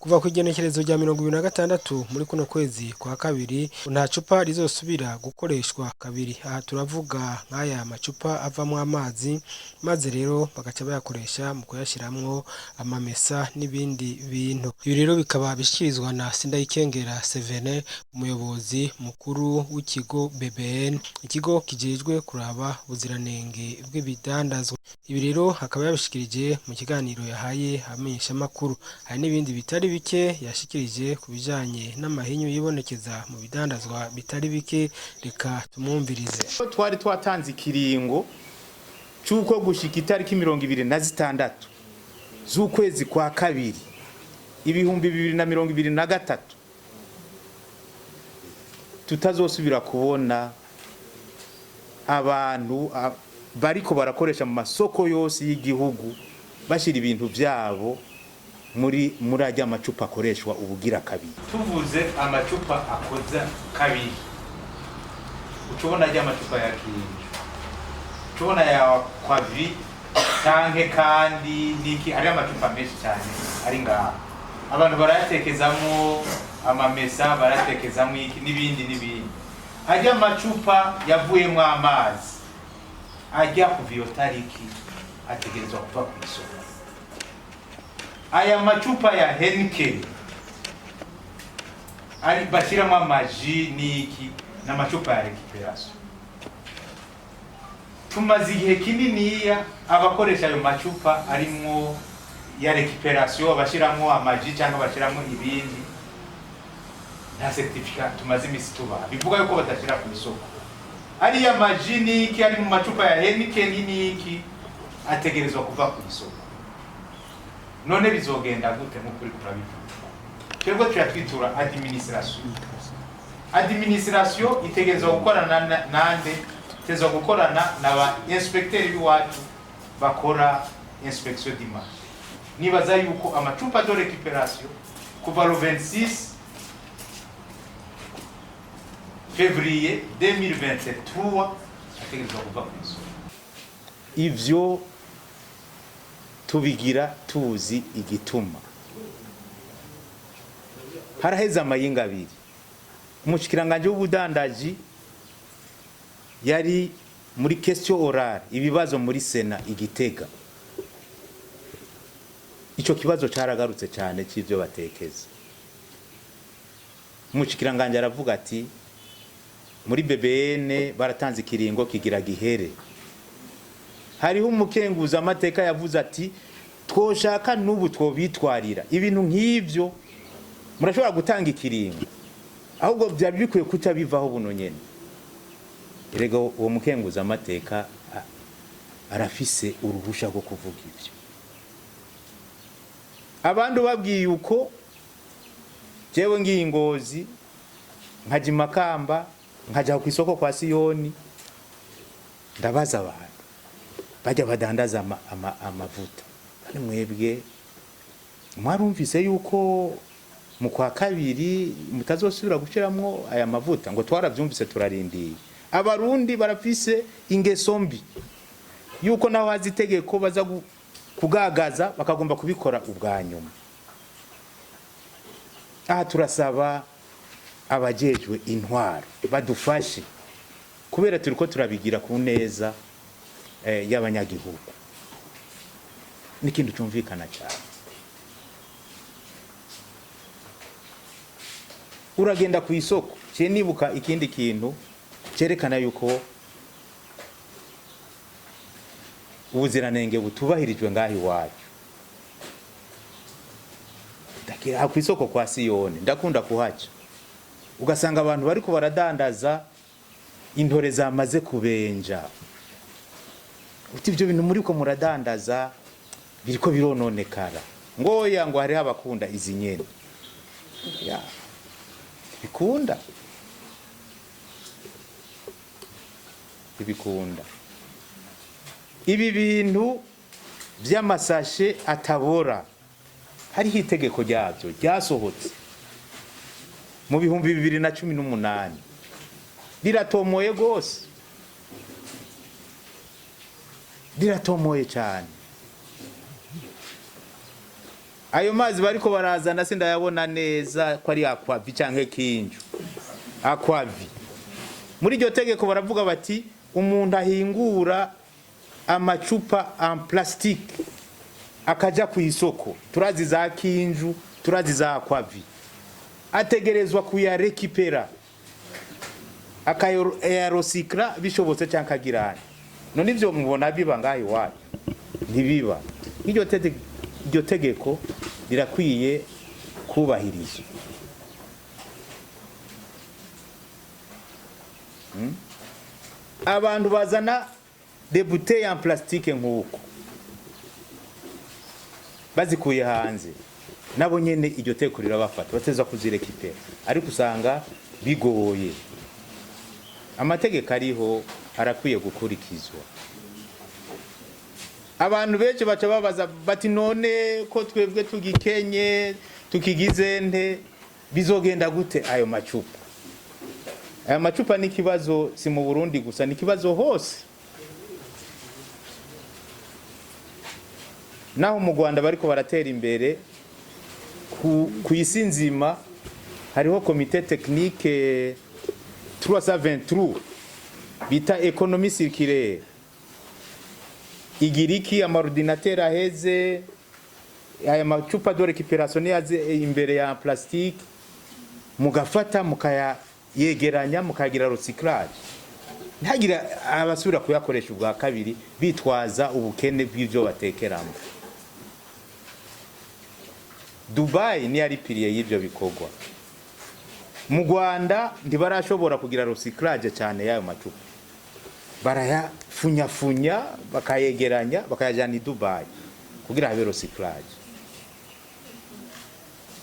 Kuva ku igenekerezo rya 26 muri kuno kwezi kwa kabiri, nta cupa rizosubira gukoreshwa kabiri. Aha turavuga nk'aya macupa avamwo amazi, maze rero bagaca bayakoresha mu kuyashiramwo amamesa n'ibindi bintu. Ibi rero bikaba bishikirizwa na Sindayikengera Sevene, umuyobozi mukuru w'ikigo BBN, ikigo kijejwe kuraba ubuziranenge bw'ibidandazwa. Ibi rero akaba yabishikirije mu kiganiro yahaye abamenyeshamakuru. Hari n'ibindi bitari bike yashikirije ku bijanye n'amahinyu yibonekeza mu bidandazwa bitari bike, reka tumwumvirize. Twari twatanze ikiringo c'uko gushika itariki 26 z'ukwezi kwa kabiri 2023 tutazosubira kubona abantu bariko barakoresha mu masoko yose y'igihugu bashira ibintu vyabo muri ajya amacupa akoreshwa ubugira kabiri. Tuvuze amacupa akoza kabiri, ucubona ajya amacupa ya kinju, ucubona ya kwavi canke kandi niki, ari amacupa menshi cyane ari ngaha, abantu barayatekezamwo amamesa, barayatekezamwo iki n'ibindi n'ibindi. Ajya amacupa yavuyemwo amazi ajya kuva iyo tariki ategerezwa kuva ku isoko. Aya macupa ya Heineken ari bashyiramo amaji n'iki n'amacupa ya récupération, tumaze igihe kininiya abakoresha ayo macupa arimwo ya récupération, bashyiramo amaji cyangwa bashyiramo ibindi, nta certificat tumaze imisi tubaha bivuga yuko badashyira ku isoko. Ariya maji n'iki ari mu macupa ya Heineken n'iki ategerezwa kuva ku isoko. None bizogenda gute? Nk'ukuri kurabivuga, twebwe tuya twitura administration. Administration itegerezwa gukorana nande? Itegerezwa gukorana na ba inspecteur b'iwacu bakora inspection du marché. Nibaza yuko amacupa de récupération kuva le 26 février 2023 ategerezwa kuva ku isoko. Ivyo tubigira tuzi igituma. Haraheze amayinga abiri umushikiranganji w'ubudandaji yari muri question orale, ibibazo muri Sena igitega. Ico kibazo caragarutse cyane c'ivyo batekeza. Umushikiranganji aravuga ati muri BBN baratanze ikiringo kigira gihere. Hariho umukenguza amateka yavuze ati twoshaka n'ubu twobitwarira ibintu nk'ivyo, murashobora gutanga ikiringo, ahubwo byari bikwiye kuca bivaho buno nyene. Erega uwo mukenguza amateka arafise uruhusha rwo kuvuga ivyo. Abandi babwiye uko jewe ngiye Ingozi, nkaja Imakamba, nkaja ku isoko kwa Siyoni, ndabaza abantu bajya badandaza amavuta, bane mwebwe mwarumvise yuko mu kwa kabiri mutazosubira gushiramwo aya mavuta? Ngo twaravyumvise, turarindiye. Abarundi barafise ingeso mbi yuko naho hazi itegeko baza kugagaza bakagomba kubikora ubwa nyuma. Aha turasaba abajejwe intwaro badufashe, kubera turiko turabigira ku neza y'abanyagihugu. N'ikintu cyumvikana cyane, uragenda ku isoko. Ciye nibuka ikindi kintu cyerekana yuko ubuziranenge butubahirijwe ngaho iwacu. Ndakira ku isoko kwa Siyoni, ndakunda kuhaca, ugasanga abantu bariko baradandaza intore zamaze kubenja. Uti ibyo bintu muriko muradandaza biriko birononekara. Ngoya ngo hariho abakunda izi nyene ya bikunda ibikunda ibi bintu vy'amasashe atabora. Hariho itegeko ryabyo ryasohotse mu 2018, riratomoye rwose, riratomoye cyane. Ayo mazi bariko barazana sindayabona neza ko ari Aquavi canke Kinju. Aquavi, muri iryo tegeko baravuga bati umuntu ahingura amacupa en plastique akaja ku isoko, turazi za Kinju, turazi za Aquavi, ategerezwa kuyarekipera, akayarecycla bishobotse cyangwa akagirana. None ivyo mubona biba ngaho iwacu? Ntibiba. Iryo tegeko rirakwiye kubahirizwa. Abantu bazana des bouteilles en plastique nk'uko bazikuye hanze, nabo nyene iryo teko rirabafata, bateza kuzirekipera, ariko usanga bigoye. Amategeko ariho, arakwiye gukurikizwa. Abantu benshi baca babaza bati: "None ko twebwe tugikenye, tukigize nte, bizogenda gute ayo macupa?" Aya macupa ni ikibazo, si mu Burundi gusa, ni ikibazo hose. Naho mu Rwanda bariko baratera imbere, ku isi nzima hariho comité technique 323 bita économie circulaire. Igira iki? Ama ordinateurs aheze, aya macupa de récupération yaze imbere ya plastique, mugafata mukayayegeranya, mukagira recyclage, ntagira abasubira kuyakoresha ubwa kabiri bitwaza ubukene bw'ivyo batekeramo. Dubai niyo ari pilier y'ivyo bikorwa. Mu Rwanda ntibarashobora kugira recyclage cyane y'ayo macupa, barayafunyafunya, bakayegeranya, bakayajyana i Dubai kugira habe recyclage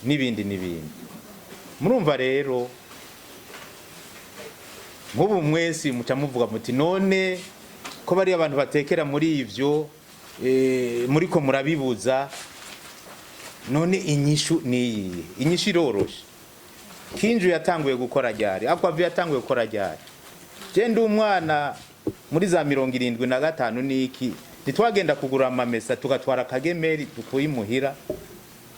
n'ibindi n'ibindi. Murumva rero, nk'ubu mwese muca muvuga muti: "None ko bari abantu batekera muri ivyo, muriko murabibuza, none inyishu niyihe?" Inyishu iroroshe. Kinju yatanguye gukora ryari? Aquavi yatanguye gukora ryari? Je ndi umwana muri za 75 niki, ntitwagenda kugura amamesa, tugatwara akagemeri dukuye imuhira,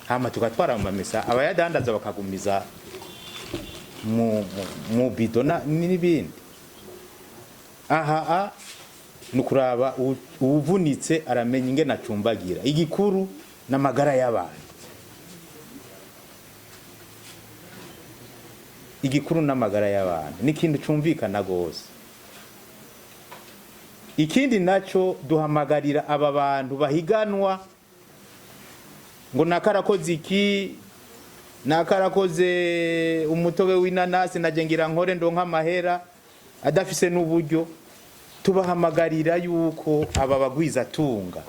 hama tugatwara amamesa, abayadandaza bakagumiza mu bido n'ibindi. Aha a ni ukuraba uwuvunitse aramenya ingene acumbagira. Igikuru n'amagara y'abantu, igikuru n'amagara y'abantu ni ikintu cumvikana gose. Ikindi naco, duhamagarira aba bantu bahiganwa ngo nakarakoze iki, nakarakoze umutobe w'inanasi, naje ngira nkore ndonka amahera, adafise n'uburyo. Tubahamagarira yuko aba bagwizatunga,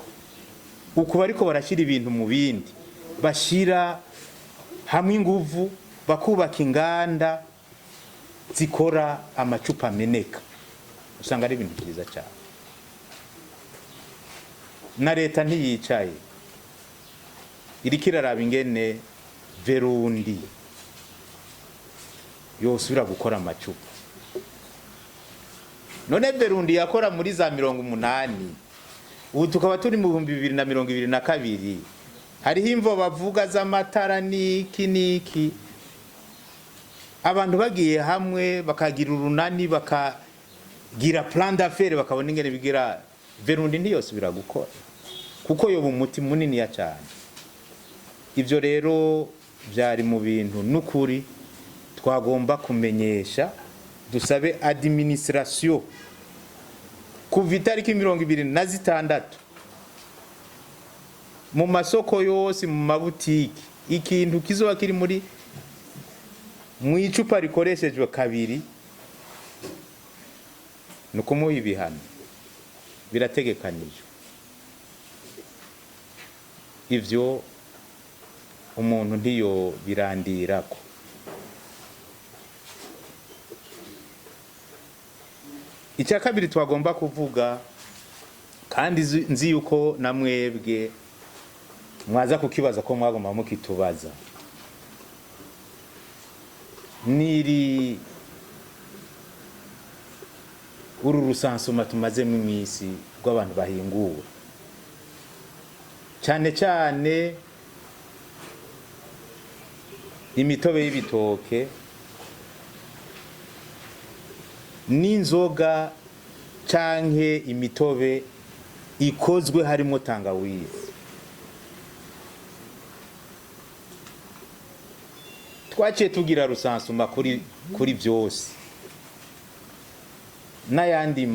uku bariko barashyira ibintu mu bindi, bashira hamwe inguvu, bakubaka inganda zikora amacupa ameneka. Usanga ari ibintu byiza cyane. Na leta ntiyicaye, iriko iraraba ingene Verundi yosubira gukora amacupa. None Verundi yakora muri za 80, ubu tukaba turi mu 2022. Hariho imvo bavuga z'amatara n'iki n'iki. Abantu bagiye hamwe, bakagira urunani, bakagira plan d'affaires, bakabona ingene bigira, Verundi ntiyosubira gukora, kuko yoba umuti munini cyane. Ibyo rero byari mu bintu n'ukuri twagomba kumenyesha. Dusabe administration, kuva itariki 26, mu masoko yose, mu mabutiki, ikintu kizoba kiri muri mu icupa rikoreshejwe kabiri ni ukumuha ibihano, birategekanijwe. Ivyo umuntu ntiyo birandirako. Icya kabiri twagomba kuvuga, kandi nzi yuko na mwebwe mwaza kukibaza, ko mwagomba mukitubaza, niri uru recensement tumazemo iminsi rw'abantu bahingura, cyane cyane Imitobe y'ibitoke n'inzoga canke imitobe ikozwe harimo tangawizi. Twaciye tugira recensement kuri byose n'ayandi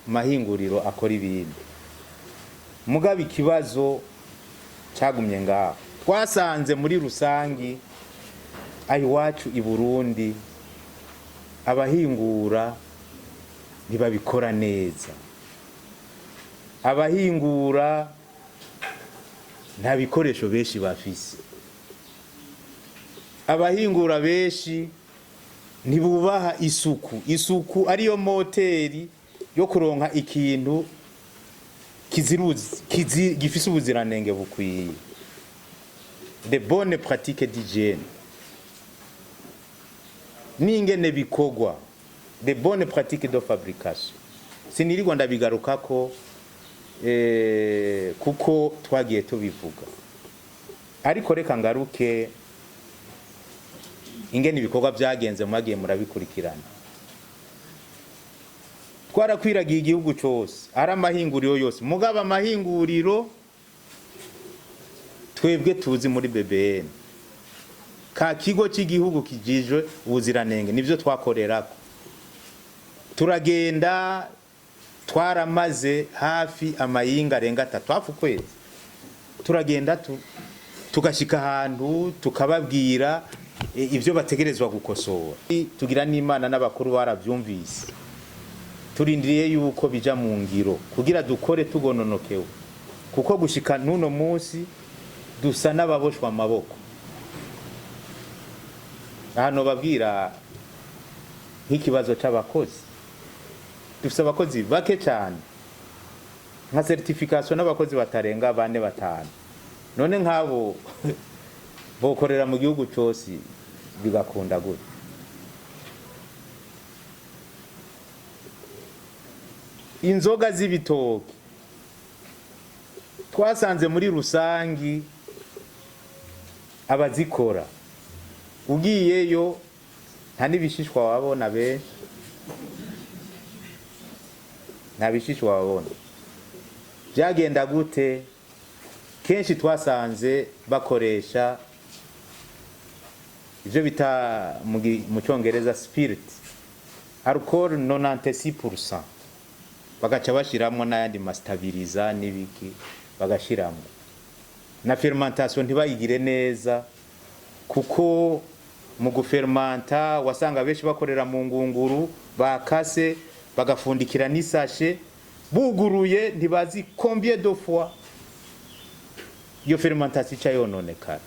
mahinguriro akora ibindi, mugabo ikibazo cyagumye ngaho. Twasanze muri rusangi aho iwacu i Burundi abahingura ntibabikora neza, abahingura nta bikoresho benshi bafise, abahingura benshi ntibubaha isuku. Isuku ariyo moteri yo kuronka ikintu gifise ubuziranenge bukwiye, de bonne pratique d'hygiène, n'ingene bikogwa, de bonne pratique de fabrication. Sinirirwa ndabigarukako kuko twagiye tubivuga, ariko reka ngaruke ingene ibikorwa byagenze mwagiye murabikurikirana. Twarakwiragiye igihugu cyose, ari amahinguriro yose, mugabo amahinguriro twebwe tuzi muri BBN, ka kigo cy'igihugu kijijwe ubuziranenge, nivyo twakorerako. Turagenda, twaramaze hafi amayinga arenga 3, hafi ukwezi, turagenda tugashika ahantu tukababwira ivyo bategerezwa gukosora. Tugira n'Imana n'abakuru baravyumvise, turindiriye yuko bija mu ngiro kugira dukore tugononokewe, kuko gushika n'uno munsi dusa n'ababoshwa amaboko. Hano babwira nk'ikibazo c'abakozi, dufise abakozi bake cyane, nka certification n'abakozi batarenga 4 5. None nk'abo bokorera mu gihugu cyose bigakunda gute? Inzoga z'ibitoki twasanze muri rusangi abazikora, ugiyeyo nta n'ibishishwa wabona benshi, nta bishishwa wabona. Byagenda gute? Kenshi twasanze bakoresha ivyo bita mu cyongereza spirit, alcool 96%, bagaca bashiramwo n'ayandi mastabiriza n'ibiki bagashiramwo, na fermentation ntibayigire neza, kuko mu gufermenta wasanga benshi bakorera mu ngunguru bakase bagafundikira n'isashe buguruye, ntibazi combien de fois iyo fermentation ica yononekara.